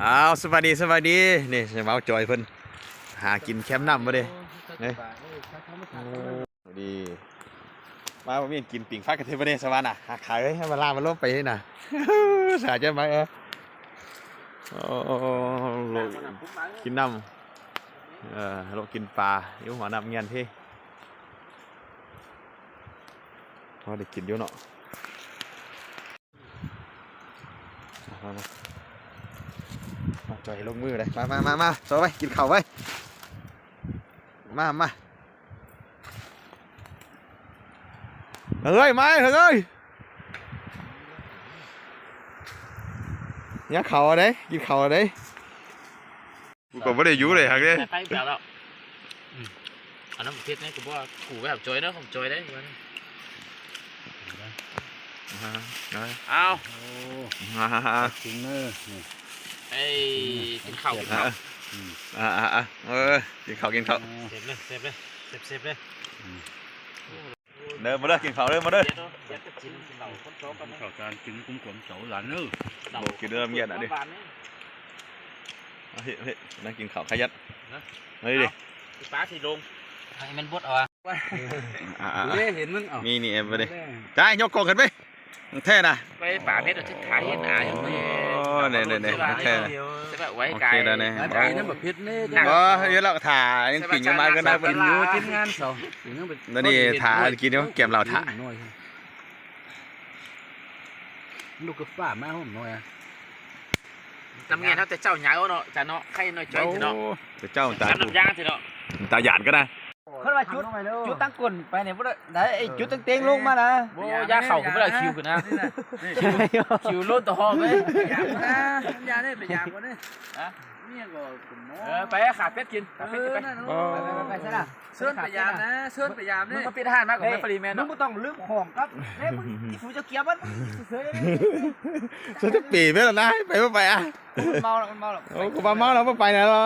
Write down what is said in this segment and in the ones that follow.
ອ້າວ ສະບາຍດີ ສະບາຍດີ ນີ້ ສະເໝົາຈ່ອຍເພິ່ນຫາກິນແຄມນ້ຳບໍ່ເດ້ ນີ້ ໂອ້ ດີ ມາບໍ່ມີກິນ ປີ້ງໄຟກັນເທື່ອບໍ່ເດ້ ສະຫວັນນະ ຫາຂາຍເອີຍ ໃຫ້ມາລາມາລົມໄປນີ້ນະ ສາໃຈໄໝ ເອີ ໂອ້ ກິນນ້ຳ ເອີ ໂລະກິນປາ ຢູ່ຫົວນ້ຳງຽນເທ ພໍໄດ້ກິນຢູ່ເນາະ. ມາ ມາ ມາ ຈ່ອຍລົງມືເດ້ ມາ ມາ ມາ ມາ ຈ່ອຍໄວ້ ກິນເຂົ້າໄວ້ ມາ ມາ ເຮີ້ຍ ມາ ເຮີ້ຍ ຍາເຂົ້າເດ້ ກິນເຂົ້າເດ້. ກູກໍບໍ່ໄດ້ຢູ່ເດ້ ຮັກເດ້ ໃສ່ໄຟແລ້ວ ອືມ ອັນນັ້ນເຮັດໃຫ້ກູບໍ່ ກູໄປຫາຈ່ອຍເດີ ຂອງຈ່ອຍໄດ້ ເອົາ ເອົາ ກິນເດີ ນີ້ ເອີຍ ກິນເຂົ້າ ກິນເຂົ້າ ອືມ ອ່າໆ ເອີ ກິນເຂົ້າ ກິນເຂົ້າ ເຊບເລີຍ ເຊບເລີຍ ເຊບເລີຍ ອືມ. ເດີ ມາເດີ ກິນເຂົ້າເດີ ມາເດີ ກິນເຂົ້າ ກິນກຸ້ມກວມເຈົ້າຫຼານເດີ ບໍ່ກິນເດີ ມັນເຢັນນະເດ້ ເຮັດ ເຮັດ ນັ່ງກິນເຂົ້າຂະຫຍັນ ເອົາ ເອົາ ປາຊິລົງ ໃຫ້ມັນບົດເອົາ ອ່າໆ ເດ້ ເຫັນມັນ ເອົາ ນີ້ ນີ້ ເອົາໄປເດ້ ຈ່າຍ ຍົກກ້ອງຂຶ້ນໄປ ແທ້ນະ ໄປປາເພັດ ເອົາ ຖ່າຍເຫັນອາຍ ໂອ້ ນີ້ໆໆ ແທ້ນະ ໂອເຄແລ້ວນີ້ ໄປປີນຳບັກເພັດນີ້ ບໍ່ ເຮັດແລ້ວ ຖ້າຍັງປີ້ງຢູ່ມາກໍໄດ້ ກິນຢູ່ທີມງານເຂົາ ດຽວນີ້ຖ້າກິນຢູ່ ກຽມເຫຼົ້າຖ້າ ລູກກະຟ້າມາຫົ້ມໜ້ອຍ ນ້ຳງຽນເຮົາແຕ່ເຊົ້າຍາວເນາະ ຈານເນາະ ໄຂ່ນ້ອຍຈ້ອຍເນາະ ໂອ້ ແຕ່ເຈົ້າຕາ ນ້ຳຢາເນາະ ຕາຢ້ານກໍນະ ເພິ່ນວ່າຈຸດ ຈຸດຕັ້ງກົ້ນໄປນີ້ບໍ່ໄດ້ ໄດ້ ເອີ ຈຸດຕັ້ງເຕັງລົງມານະ ບໍ່ ຢາເຂົ້າກໍບໍ່ໄດ້ ຄິວຂຶ້ນນະ ຄິວໂລດຕໍ່ຮອບເລີຍ ຢານະ ຢາເດ້ ໄປຢາກ່ອນເດ້ ຮະ ເອີ ໄປຫາເປັດກິນ ຫາເປັດກິນ ໄປ ໄປ ໄປ ໄປ ໄປ ໄປ ເຊີນໄປຢາມນະ ເຊີນໄປຢາມເດ້ ມຶງມາປິດຮ້ານມາກໍໄປຟຣີແມນ ເນາະ ມຶງບໍ່ຕ້ອງລືມຂອງກັບ ເອີ ອີ່ສູເຈົ້າກຽມມັນ ເຊີນຈະປີແມ່ນລະນາ ໄປບໍ່ໄປອະ ເມົາລະ ມັນເມົາລະ ໂອ້ ກູວ່າເມົາລະບໍ່ໄປນະລະ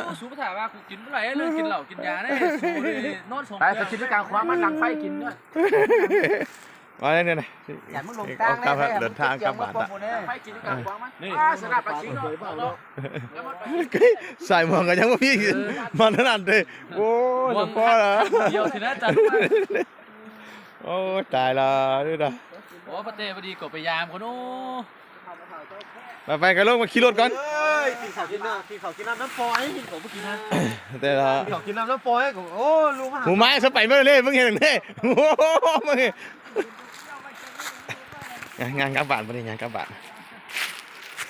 ໂອ້ ສູບໍ່ຖ້າວ່າກູກິນບໍ່ໄດ້ເລີຍ ກິນເຫຼົ້າກິນຢາເດ້ ສູນີ້ນອນສອງ ໄປ ເທື່ອ ໄປກິນຢູ່ກາງຂວາງ ມັນດັງໄຟກິນເດີ ວ່າແນວໃດ ຢ່າມຶງລົງ ເດີນທາງກັບບ້ານລະ ໄປກິນຢູ່ກາງຂວາງມັນ ນີ້ ອ່າ ສະໜາມປາຊິງເນາະ ເນາະ ໃສ່ໝວກກໍຍັງບໍ່ມີ ເອີ ມັນເທົ່ານັ້ນເດ້ ໂອ້ຍ ສະພໍລະ ດຽວຊິນະ ຈັດ ໂອ້ຍ ຕາຍລະ ນີ້ນະ ໂອ້ ປະເຕະບໍ່ດີກໍໄປຢາມກ່ອນ ໂອ້ ໄປໆ ກໍລົງມາຂີ່ລົດກ່ອນ ເອີຍ ກິນເຂົ້າກິນນ້ຳ ກິນເຂົ້າກິນນ້ຳນຳປອຍ ກິນເຂົ້າບໍ່ກິນນະ ແຕ່ລະ ກິນເຂົ້າກິນນ້ຳນຳປອຍ ໂອ້ ລູກມາ ໝູໝາຊະໄປເບິ່ງເດ້ ມຶງເຫັນເດ້ ໂອ້ ມຶງ ງານກັບບ້ານ ບໍ່ໄດ້ງານກັບບ້ານ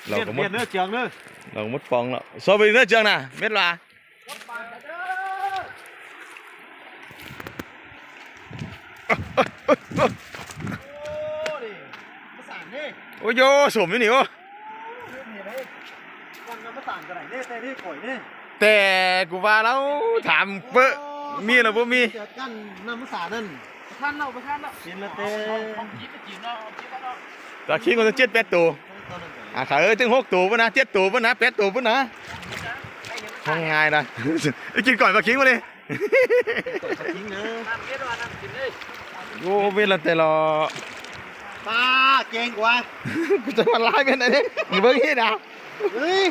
ເຮົາກໍໝົດ ເໜືອເຈືອງເດີ ເຮົາກໍໝົດປ່ອງແລ້ວ ຊອບໄປເໜືອເຈືອງນະ ເມັດລະ ໂອ້ຍ ໂອ້ໂຫ ສົມຢູ່ນີ້ ໂອ້ ແຕ່ກູວ່າລາວຖາມເປີ້ ມີຫຼືບໍ່ມີ ຈັດການນຳສານັ້ນ ບໍ່ທັນແລ້ວ ບໍ່ທັນແລ້ວ ກິນລະແຕ່ ຕາຄິງກໍເຈັດແປດໂຕ ອ່າ ຂາເອີຍ ເຖິງຫົກໂຕພຸ້ນນະ ເຈັດໂຕພຸ້ນນະ ແປດໂຕພຸ້ນນະ ຫ້ອງງ່າຍນະ ໄດ້ກິນກ້ອຍປາຄິງມື້ນີ້ ໂອ້ ເວລາແຕ່ລະ ປາເກັ່ງກວ່າ ກູຈະມາລາຍແມ່ນອັນນີ້ ເບິ່ງເຮັດນະ ເຮີ້ຍ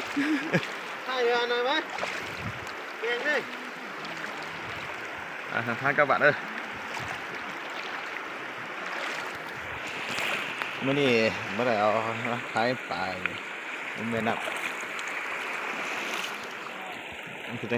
ໃສ່ເຮືອໜ່ອຍໄວ້ ເກັ່ງເດ້ ອ່າ ທາງກັບບ້ານເດີ ມື້ນີ້ບໍ່ໄດ້ເອົາ ຂາຍປາ ແມ່ນນະ ມັນຄືໄດ